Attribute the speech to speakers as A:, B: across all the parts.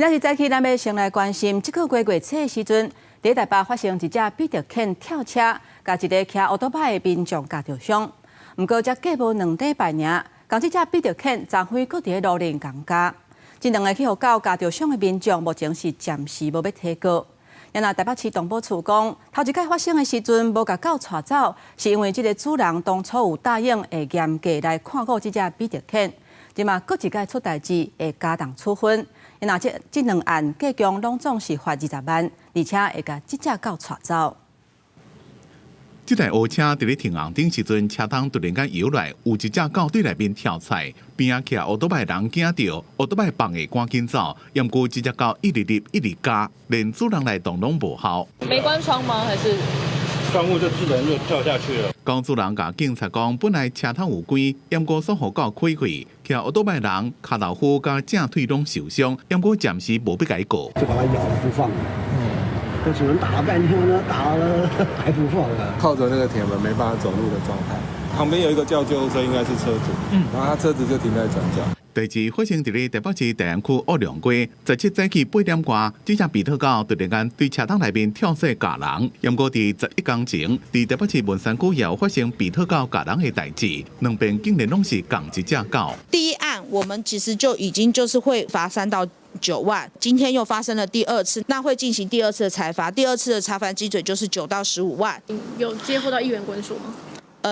A: 今仔日早起，咱欲先來關心，這個月月初的時陣，佇台北發生一隻比特犬跳車，共一个騎烏托擺的民眾軋著傷。毋過才過無2禮拜爾，仝這隻比特犬昨昏閣佇咧路面共咬。這兩个去予狗咬著傷的民眾，目前是暫時無欲提告。若台北市動保處講，頭一擺發生的時陣無共狗帶走，是因為這个主人當初有答應會嚴格來看顧這隻比特犬。這馬閣一擺出代誌，會加重處分。若這兩案計共攏總是罰20萬，而且會共這隻狗帶走。
B: 這台烏車佇咧停紅燈時陣，車窗突然間搖來，有一隻狗對內面跳出來，邊仔騎烏托擺人驚著，烏托擺放下趕緊走，毋過這隻狗一直入一直咬，連主人來擋攏無效。
C: 沒關窗嗎？還是？
D: 窗戶就自然就跳下去了。
B: 狗主人共警察講，本來車窗有關，毋過煞予狗開開，騎烏托擺人跤頭趺佮正腿攏受傷，毋過暫時無欲共伊告。
E: 就把它咬了不放。嗯，主人打了半天呢，打了還不放啊。
F: 靠着那個鐵門沒辦法走路的狀態，旁邊有一個叫救護車，應該是車主，然後他車子就停在轉角。
B: 代誌發生佇咧台北市大安區烏龍街，17早起8點外，這隻比特狗突然間對車窗內面跳出咬人。毋過佇11工前，佇台北市文山區也有發生比特狗咬人的代誌，兩邊竟然攏是仝一隻狗。
G: 第一案我們其實就已經就是會罰3到9萬，今天又發生了第二次，那會進行第二次的裁罰，第二次的裁罰基準就是9到15萬。
C: 有接獲到議員關說嗎？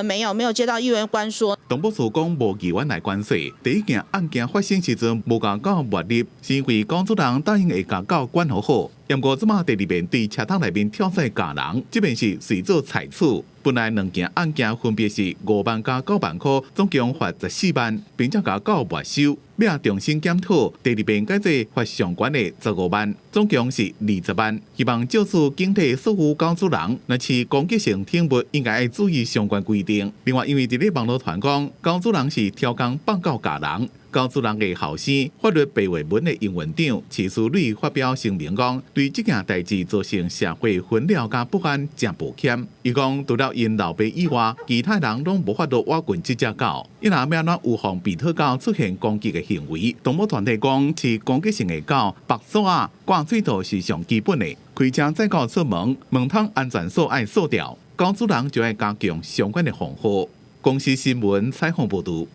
G: 沒有，沒有接到議員關說。
B: 動保處講無議員來關說，第一件案件發生時陣無共狗沒入，是因為狗主人答應會共狗管好好。毋過這馬第二遍對車窗內面跳出來咬人，這邊是隨做裁處。本來兩件案件分別是5萬佮9萬塊，總共罰14萬，並且共狗沒收。欲重新檢討，第二遍改做罰上懸的15萬，總共是20萬。希望藉此警惕所有狗主人，若飼攻擊性寵物應該愛注意相關規定。另外，因為佇咧網路傳講，狗主人是刁工放狗咬人。狗主人的後生，法律白話文的營運長徐淑蕊發表聲明講，對這件代誌造成社會紛擾佮不安，誠抱歉。伊講，除了𪜶老爸以外，其他人攏無法度倚近這隻狗。伊若欲按怎預防比特狗出現攻擊的行為？動物團體講，飼攻擊性的狗，縛索仔、掛喙套是上基本的。開車載狗出門，門窗安全鎖愛鎖牢，狗主人就愛加強相關的防護。公視新聞採訪報導。